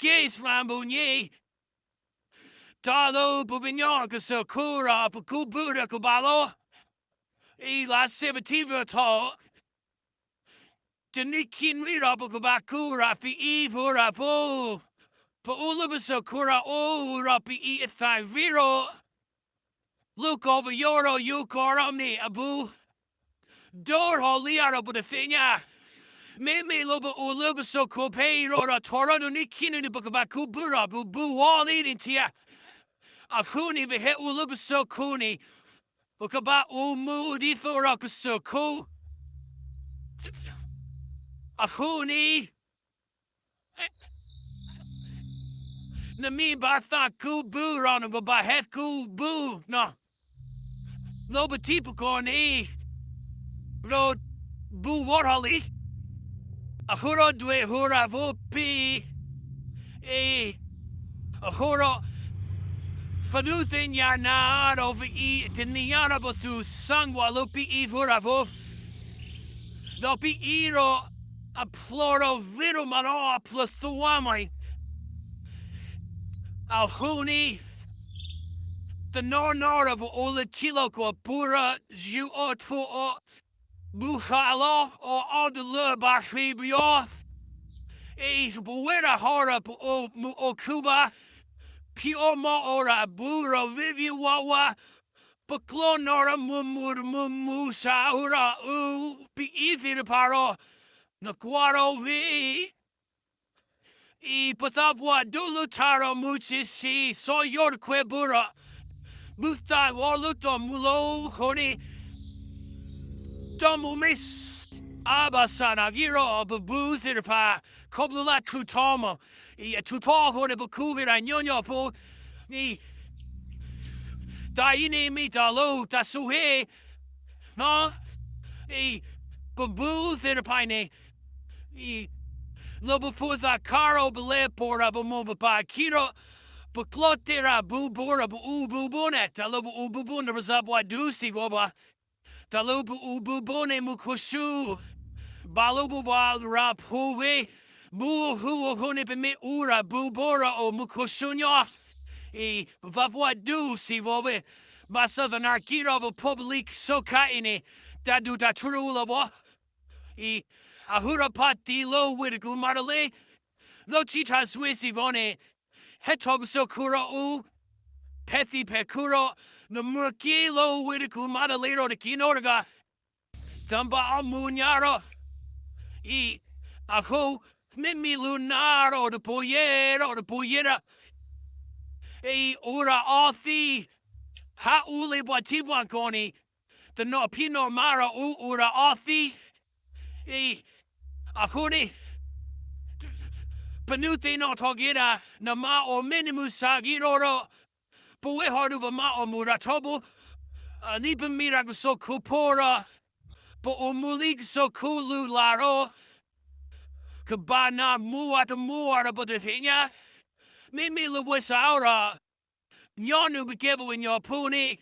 ကဲစှၤဘိညါ, တၢ်လၢပှၤကညီကစၢၢ်ခိၣ်ရၢ် ပကူးဘုရၢ်ကဘၣ်လီၤ. အံၤလၢစဲးပထံၣ်ဝဲထီၣ် တနံၤခံနွံဒီး ပကဘၣ်ကူးရၢ် ပအံၤဖိရၢ်ဖိ, ပအိၣ်လၢကစၢၢ်ခိၣ်ရၢ်အိၣ်ဒီး ပအံၤအသးဝံၤဒီး လၢကီၢ်ပယီၤဒီး ယိၤကီၢ်ဒီးမ့ၢ်အဘူး, ဒိၣ်ထီၣ်လံဧါဒီး ပတသ့ၣ်ညါ, မ့မ့ၢ်လၢပအိၣ်လၢကစၢၢ်ခိၣ်ဖဲအံၤဒီး ထီရီၤတနံၤခံနွံန့ၣ် ပကဘၣ်ကူးဘုရၢ် ပဘူးဝဲလံန့ၣ်ထံဧါ. အဃိန့ၣ် ပဟဲအိၣ်လၢကစၢၢ်ခိၣ်န့ၣ် ပကဘၣ်အိၣ်မူဒ်သိးဒီးကစၢၢ်ခိၣ် အဃိန့ၣ် နမ့ၢ်ဘၣ်သးကူးဘုရၢ် နကဘၣ်ဟဲကူးဘုနီၤ, လၢပထံပကီၢ်န့ၣ် ဒီးဘူးဝဲထီၣ်လံ. အဃိဒီးဒွဲၣ်ဟူရၢ်ဖိပံ, အဃိဒီး ပဒုးသ့ၣ်ညါနၤဒီး ပအံၤတနံၤညါဒီး ပသူၣ်စၢ်ကွၢ်လၢပအံၤဖိရၢ်ဖိ ဒီးပအံၤဒီး အဖျိဒီးဝ့ၢ်ဒီးမၤနီၤအဖျိသဝါမးအံၤ, အဃိန့ၣ် တနီၤနီၤဒီး ပအိၣ်လၢထံလီၢ်ကီၢ်ပူၤဒီး ယူးအီၣ်ထွံၣ်အီၣ် ဘူးဃးလီၤ အီၣ်အီတလၢဘၣ်ဃ့ၢ်ပယီၤ, အံၤပဝဲဒၣ်ဟီဒီး ပအိၣ်မုာ်အိၣ်ခုၣ်ဘၣ်, ဖံးအီၣ်မၤအီၣ်ရၢ်ဘူးဒီး ဝ့ၢ်ဝ့ၢ်ဝါဝါ, ပကျီနီၢ်ဒီး မုာ်မုာ်တမုာ်မုာ်စးအူရၢ်အူ, ပအံၤသ့ၣ်တဖၣ်ဒီး နကွၢ်ဒီးဝဲ အံၤ ပသးပှၢ်ဒိၣ်လၢထးဒီး မုၢ်ဆံးဆံး စီၤယိၤတခွဲးဘုရၢ်, ဘုသးဝီလၢတီၢ်မူလိၤအဃိန့ၣ်, တီၢ်မူမ့ၢ်အါဘၣ်ဆၣ်နာ်က့ဒီး ပဘူးသ့ၣ်တဖၣ် ခီဖျိလၢအထူးထီၣ်မး, အံၤအထူးထီၣ်အဃိန့ၣ် ပခူၣ်က့ၤတၢ်ညီညီဖိ, အံၤ တၢ်အံၤန့ၣ်မ့ၢ်တၢ်လၢတၢ်ဆိၣ်ဂ့ၤ အံၤ ပဘူးသ့ၣ်တဖၣ်အံၤန့ၣ် အံၤ လၢပဖိသၣ်ခါဒီး ပလဲၤပိာ်ရၢ် ပမိၢ်ပပၢ်အခံဒီး ပကျီတဲာ်ရၢ်ဘူးဘိဒီး ပအူဘူးဘိန့ၣ် တၢ်လၢပအူဘူးဘိန့ၣ် ပသးပှၢ်ဒုးစံးဝဲဘၣ်, တၢ်လၢပအူဘူးဘိန့ၣ် မူခိၣ်စူၤ ဘၣ်လၢပပှၤရၢ်ဖိဝဲ ဘူးအဃိန့ၣ် ပမ့ၢ်အူရၢ်ဘူးဘိဒီး အိၣ်မူခိၣ်စူၤညီ အံၤ ပသးပှၢ်ဒုးစံးဝဲဝဲ, ဘၣ်ဆၣ်သနာ်က့ဒီး ပဖိပလံၤကစၢ်ခါအံၤန့ၣ် တၢ်ဒူၣ်တၢ်ထူတအိၣ်လၢၤဘၣ်, အံၤ အဃိဒီးဖါတံၢ်လၢဝ့ၢ်တကူၣ်မၤတလ့ လၢထံထၣ်စွ့စံးဝဲန့ၣ် ဟဲထီၣ်ကစၢၢ်ခိၣ်ဒီးအိၣ် ဖဲသံၣ်ဖဲခိၣ်ဒီး နမ့ၢ်က့ၤလၢဝ့ၢ်တကူၣ်မၤတလ့ဒီး တက့ၤနီတဂၤ တၢ်ဘၣ်အီၣ်မူညါဒီး အံၤ အဃိ မ့မ့ၢ်လၢနၤဒီးတပူၤယဲဒီးတပူၤယဲဒီး အံၤ အိၣ်ရၢ်အီသံး ဟးအူလၢပှၤထံပှၤကီၢ်န့ၣ် တနီၤဖံးနီၤမၤဒီးအိၣ် အိၣ်ရၢ်အီသံး အံၤ အဃိန့ၣ် ပနုၤသ့ၣ်နီၣ်ထီၣ်က့ၤဒၣ် နမၤအီၣ်မ့ၢ်နမုၢ်ဆါက့ၤဒီးဒီး ပဝဲဟီဒုးပမၤအီၣ်မူရၢ်ထီဘိ အနံၣ်ပမ့ၢ်ဒၣ်ကစၢၢ်ခိၣ်ဖိဒီး ပအိၣ်မူလံကစၢၢ်ခိၣ်လုၢ်လၢ်ဒီး ကဘၣ်နၢ်မူဝဲတမူဝဲဒီး ပတသ့ၣ်ညါ မ့မ့ၢ်လၢပဝဲစးဒီး ညီနုၢ်ပကဲပဝဲညီဖိန့ၣ်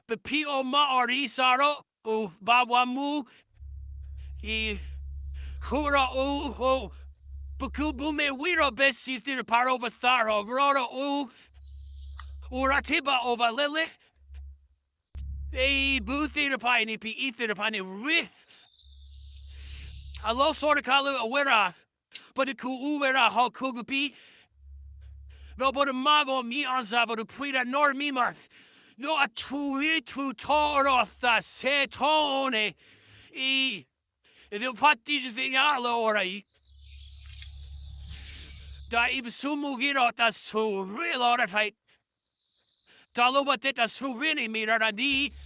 ပဖံးအီၣ်မၤအီၣ်ရံစးဒီး အိၣ်ဘၣ်ပှၤမူ အံၤ ဃိဒီးအိၣ် ပကူးဘုမ့ၢ်ဝံၤဒီး ဘဲစံးသ့ၣ်တဖၣ်ဒီး ပသးထီၣ်ကရီဒီးအိၣ် အိၣ်ရၢ်ထဲဘၣ်အီၣ်ဘၣ်လဲၣ်လဲၣ် အံၤ ဘုသ့ၣ်တဖၣ်အံၤန့ၣ် ပအံၤသ့ၣ်တဖၣ်န့ၣ်ရ့ အလီၤဆီတခါလၢအဝဲဒၣ် ပတခူၣ်အူဝဲဒၣ်ဟီၣ်ခိၣ်ကပံၤ ဒီးပတမၤဂီၢ်မံအီၤစၢ် ပတဖှံတၢ်နီတမံၤမး ဒီးအထူးဂ့ၤထူးထီၣ်ဒီးသးစဲထီၣ်န့ၣ် အံၤ ဒ်ဖါတံၢ်တသ့ၣ်ညါလၢအဝဲဒၣ်အံၤ တၢ်အံၤပဆိကမိၣ်က့ၤဒီးတၢ်ဆိၣ်ဂ့ၤလီၤတၢ်ဖးအံၤ တၢ်လၢပှၤတဲတၢ်ဆိၣ်ဂ့ၤန့ၣ်မ့ၢ်ဒၣ်ဒ်အံၤ,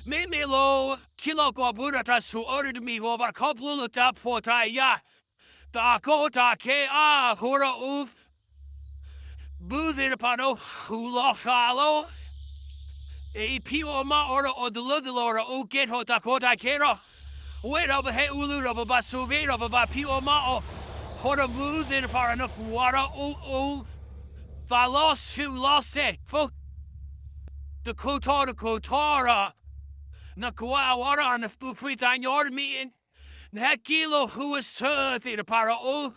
မ့မ့ၢ်လၢ ထံလီၢ်ကီၢ်ပူၤဒီးတၢ်ဆိၣ်အၢတမံၤဂီၢ်ဘၣ် ခီဖျိလၢတၢ်ဖှီၣ်တၢ်ယာ်, တၢ်ကီတၢ်ခဲအါအဃိဒီးအိၣ် ဘုသ့ၣ်တဖၣ်ဒီးဃူလီၤဃာ်လီၤ အံၤဖံးအီၣ်မၤအီၣ်ဒီးအီၣ်တလၢတလီၤဒီးအိၣ်ကဲထီၣ်တၢ်ကီတၢ်ခဲဒီး အဝဲဒၣ်ပဟဲအူလူဒီးပဘၣ်ဆိၣ်ဂ့ၤဒီးပဘၣ်ဖံးအီၣ်မၤအီၣ် ဃိဒီးဘုသ့ၣ်တဖၣ်ဒီးနကွၢ်ဒီးအိၣ်အိၣ် သးလီၤဆူၣ်လီၤစဲးဖိ တခိၣ်ထီၣ်တခိၣ်ထီၣ်ဒီး နကွၢ်ဝဲဒီးနပူၤဖှံတၢ်ညီတမံၤ နဟဲက့ၤလီၤဃုာ်အဆၢသ့ၣ်တဖၣ်ဒီးအိၣ်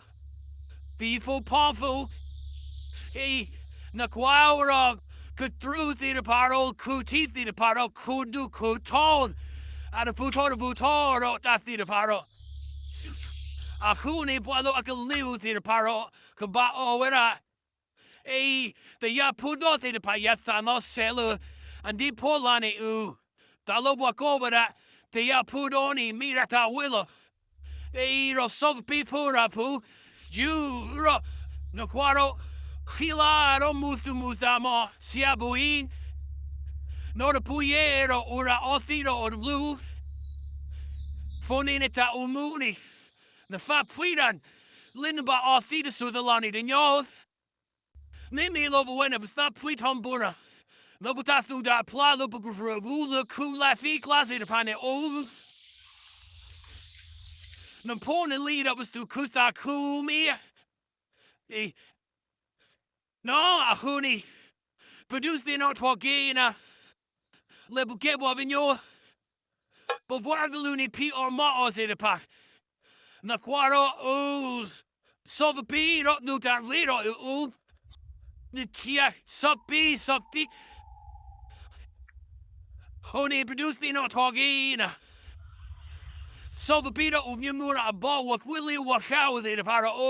ပံဖိဖီဖိ, အံၤ, နကွၢ်ဝဲဒီး ကတြူၢ်သ့ၣ်တဖၣ်ဒီး ခူၣ်ထံသ့ၣ်တဖၣ်ဒီး ခူၣ်ဒူၣ်ခူၣ်ထီ, အတပူၤထီၣ်တပူၤထီၣ်ဒီးတၢ်သ့ၣ်တဖၣ်ဒီး အဃိန့ၣ် ပှၤလၢအကလ့ၢ်ပူၤသ့ၣ်တဖၣ်ဒီး ကဘၣ်အီၣ်ဝဲဒၣ် အံၤ, တယၤဖိဒီသ့ၣ်တဖၣ် ယသးနီၣ်ဆဲးလၢ အဒံဖိလၢ်န့ၣ်အူ, တၢ်လၢပှၤကိးဝဲဒၣ် တယၤဖိဒီန့ၣ် မ့ၢ်ဒၣ်တၢ်ဝဲလီၤ. အံၤဒီးစီၤပပံဖိတၢ်ဖိ, ယူၤဒီး နကွၢ်ဒီး ဃံလၤဒီးမူသူၣ်မူသးမး ဆံးအါဘိအံၤ, နီၢ်တပူၤယဲဒီးအိၣ်ဒၣ်အီသံးဒီးအိၣ်တဘျုး, ဖိန့ၣ်နတၢ်အိၣ်မူန့ၣ် နသးဖှံတၢ် လၢနဘၣ်အီသံးတစိၢ်တလီၢ်န့ၣ်တညီ မ့မ့ၢ်လၢပဝဲန့ၣ် ပသးဖှံထီဘိဒီး လၢပတၢ်သူၣ်တၢ်ဖျးလၢပကရၢၢ်ပူၤ လၢခူၣ်လၢ်သံကျါသ့ၣ်တဖၣ်န့ၣ်အိၣ် နဖိနလံၤဒီးပသူၣ်ခုသးခုမ့ၢ် နီၢ်အဃိန့ၣ် ပဒုးသ့ၣ်နီၣ်ထီၣ်က့ၤနၤ လၢပကဲပှၤကညီ ပပှၤကလုာ်န့ၣ် ဖံးအီၣ်မၤအီၣ်သ့ၣ်တဖၣ် နကွၢ်ဒီးအူ စီၤပပံဒီးဒိၣ်တၢ်ရ့ဒီးအူ နထံၣ် စီၤပံ စီၤပံ အဃိန့ၣ် ပဒုးသ့ၣ်နီၣ်ထီၣ်က့ၤနၤ စီၤပပံဒီးအိၣ်မ့ၢ်မူဒီးအဘီဝဲကွံာ်လံဝဲဃါဝဲသ့ၣ်တဖၣ်ဒီးအူ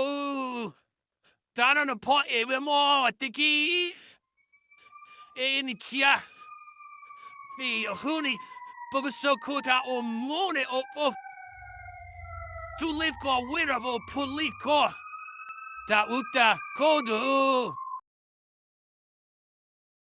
တၢ်ဒီးနဖီအဲၣ်ဝဲမ့ၢ်တက့ၢ် အ့ၣ်နထံၣ် အဃိန့ၣ် ပကစၢၢ်ခိၣ်တၢ်အိၣ်မူန့ၣ်အိၣ်အိၣ် သူလ့ၤကီၢ်ဝ့ၢ်ဒီးပဖိလံၤကီၢ် တၢ်အူတၢ်ကိၢ်ဒိၣ်